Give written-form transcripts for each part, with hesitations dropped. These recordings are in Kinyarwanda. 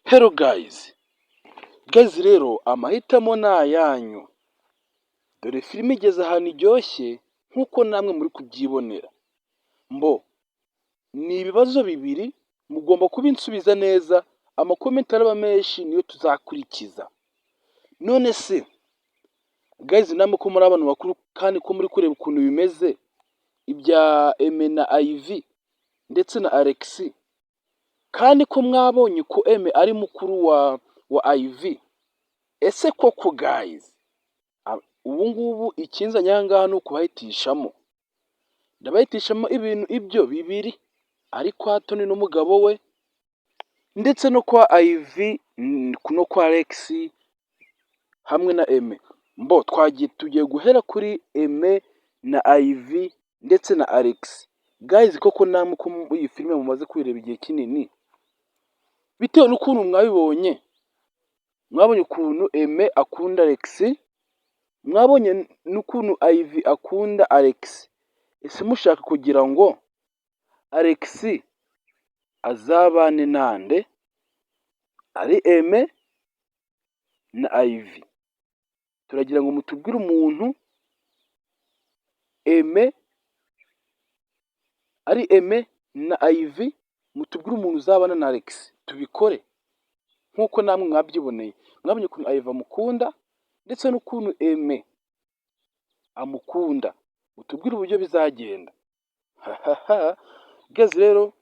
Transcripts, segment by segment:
Hello guys, guys rero amahitamo ni ayanyu. Dore filime igeze ahantu iryoshye nk'uko namwe muri kubyibonera. Mbo ni ibibazo bibiri mugomba kubinsubiza neza, ama comment araba menshi niyo tuzakurikiza. None se guys, namwe ko muri abantu bakuru kandi ko muri kureba ukuntu bimeze, ibya Aime na Ivy ndetse na Alex, kandi ko mwabonye ko Aime ari mukuru wa Ivy, ese koko guys, ubu ngubu ikinzanye aha ngaha ni ukubahitishamo. Ndabahitishamo ibintu ibyo bibiri, ari kwa Tony n'umugabo we, ndetse no kwa Ivy no kwa Alex hamwe na Aime. Mbo twagiye, tugiye guhera kuri Aime na Ivy ndetse na Alex. Guys, koko namwe ko iyi filime mumaze kuyireba igihe kinini, bitewe n'ukuntu mwabibonye, mwabonye ukuntu Aime akunda Alex, mwabonye n'ukuntu Ivy akunda Alex. Ese mushaka kugira ngo Alex azabane nande? Ari Aime na Ivy. Turagira ngo mutubwire umuntu Aime, ari Aime na Ivy, mutubwire umuntu uzabana na Alex, tubikore nk'uko namwe mwabyiboneye. Mwabonye ukuntu Ivy amukunda ndetse n'ukuntu Aime amukunda. Mutubwire uburyo bizagenda. Hahaha! Guys rero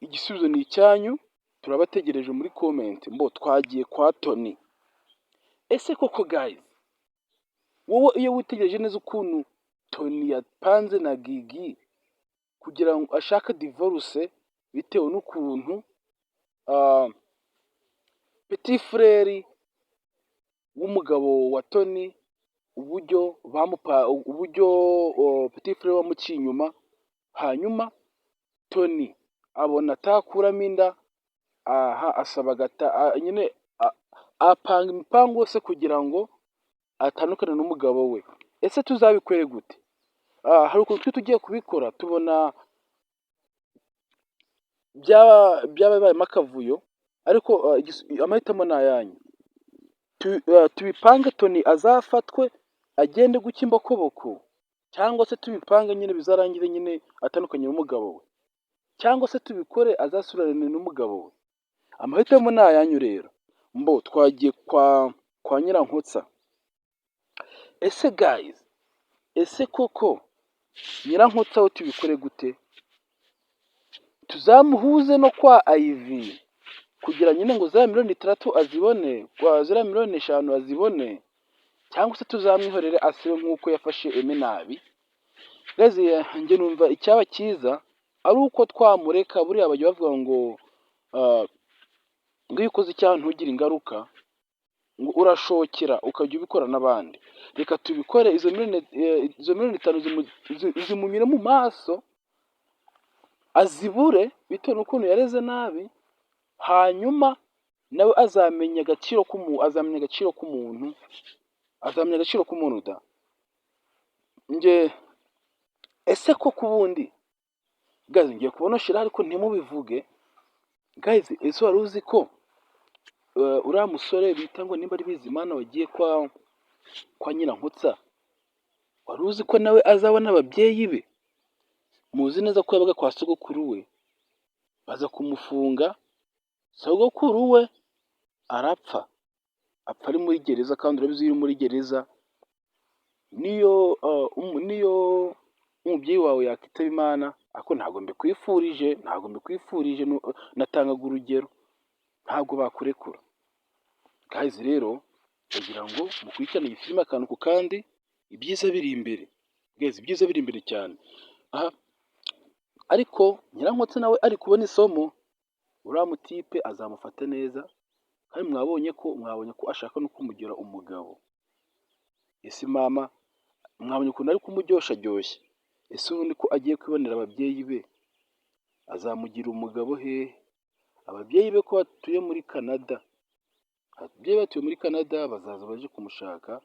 igisubizo ni icyanyu, turabategereje muri comment. Mbo twagiye kwa Tony. Ese koko guys, wowe iyo witegereje neza ukuntu Tony yapanze na Gigi kugira ngo ashake divorce, bitewe n'ukuntu petit frère w'umugabo wa Tony, uburyo uburyo petit frère wamuciye inyuma, hanyuma Tony abona atakuramo inda, aha asaba nyine apanga imipango yose kugira ngo atandukane n'umugabo we. Ese tuzabikore gute? Hari ukuntu twari tugiye kubikora tubona byaba bibayemo akavuyo, ariko amahitamo ni ayanyu. Tubipange Tony azafatwe agende guca imbokoboko, cyangwa se tubipange nyine bizarangire nyine atandukanye n'umugabo we, cyangwa se tubikore azasubirane n'umugabo we. Amahitamo ni ayanyu rero. Mbo twagiye kwa Nyirankotsa. Ese guys, ese koko Nyirankotsa we tubikore gute? Tuzamuhuze no kwa Ivy kugira nyine ngo za miliyoni 6 azibone, ziriya miliyoni 5 azibone, cyangwa se tuzamwihorere asibe nk'uko yafashe Aime nabi? Guys, njye numva icyaba cyiza ari uko twamureka. Buriya bajya bavuga ngo iyo ukoze icyaha ntugire ingaruka, ngo urashokera ukajya ubikora n'abandi. Reka tubikore izo miliyoni 5 zimunyure mu maso azibure bitewe n'ukuntu yareze nabi, hanyuma nawe azamenya agaciro k'umuntu, azamenya agaciro k'umuntu da. Njye ese koko ubundi guys, ngiye kubonoshera ariko ntimubivuge. Guys, ese wari uzi ko uriya musore bita ngo nimba ari Bizimana wagiye kwa Nyirankotsa, wari uzi ko nawe azabona ababyeyi be? Muzi neza ko yabaga kwa sogokuru we, baza kumufunga, sogokuru we arapfa, apfa ari muri gereza. Kandi urabizi, iyo uri muri gereza, niyo umubyeyi wawe yakwitaba Imana, ariko ntabwo mbikwifurije, ntabwo mbikwifurije, natangaga urugero, ntabwo bakurekura. Guys rero, ndagira ngo mukurikirane iyi filime akantu ku kandi, ibyiza biri imbere. Guys, ibyiza biri imbere cyane. Aha ariko Nyirankotsa nawe ari kubona isomo, uriya mutipe azamufata neza, kandi mwabonye ko ashaka no kumugira umugabo. Ese mama, mwabonye ukuntu ari kumuryoshya? Ese ubundi ko agiye kwibonera ababyeyi be, azamugira umugabo hehe? Ababyeyi be ko batuye muri Canada, ababyeyi batuye muri Canada bazaza baje kumushaka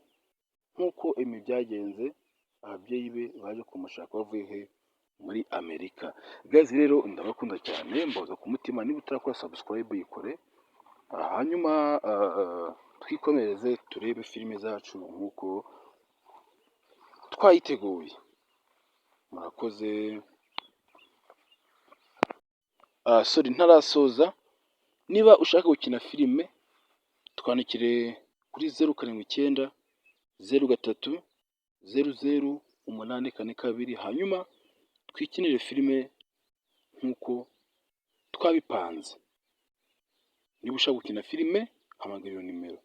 nk'uko ibi byagenze, ababyeyi be baje kumushaka bavuye he? Muri Amerika. Guys rero, ndabakunda cyane, mbahoza ku mutima. Niba utarakora subscribe, yikore. Hanyuma twikomereze turebe filime zacu nk'uko twayiteguye. Murakoze. Sorry, ntarasoza, niba ushaka gukina filime, twandikire kuri 0790300842, hanyuma twikinire filime nk'uko twabipanze. Niba ushaka gukina filime, hamagara iyo nimero.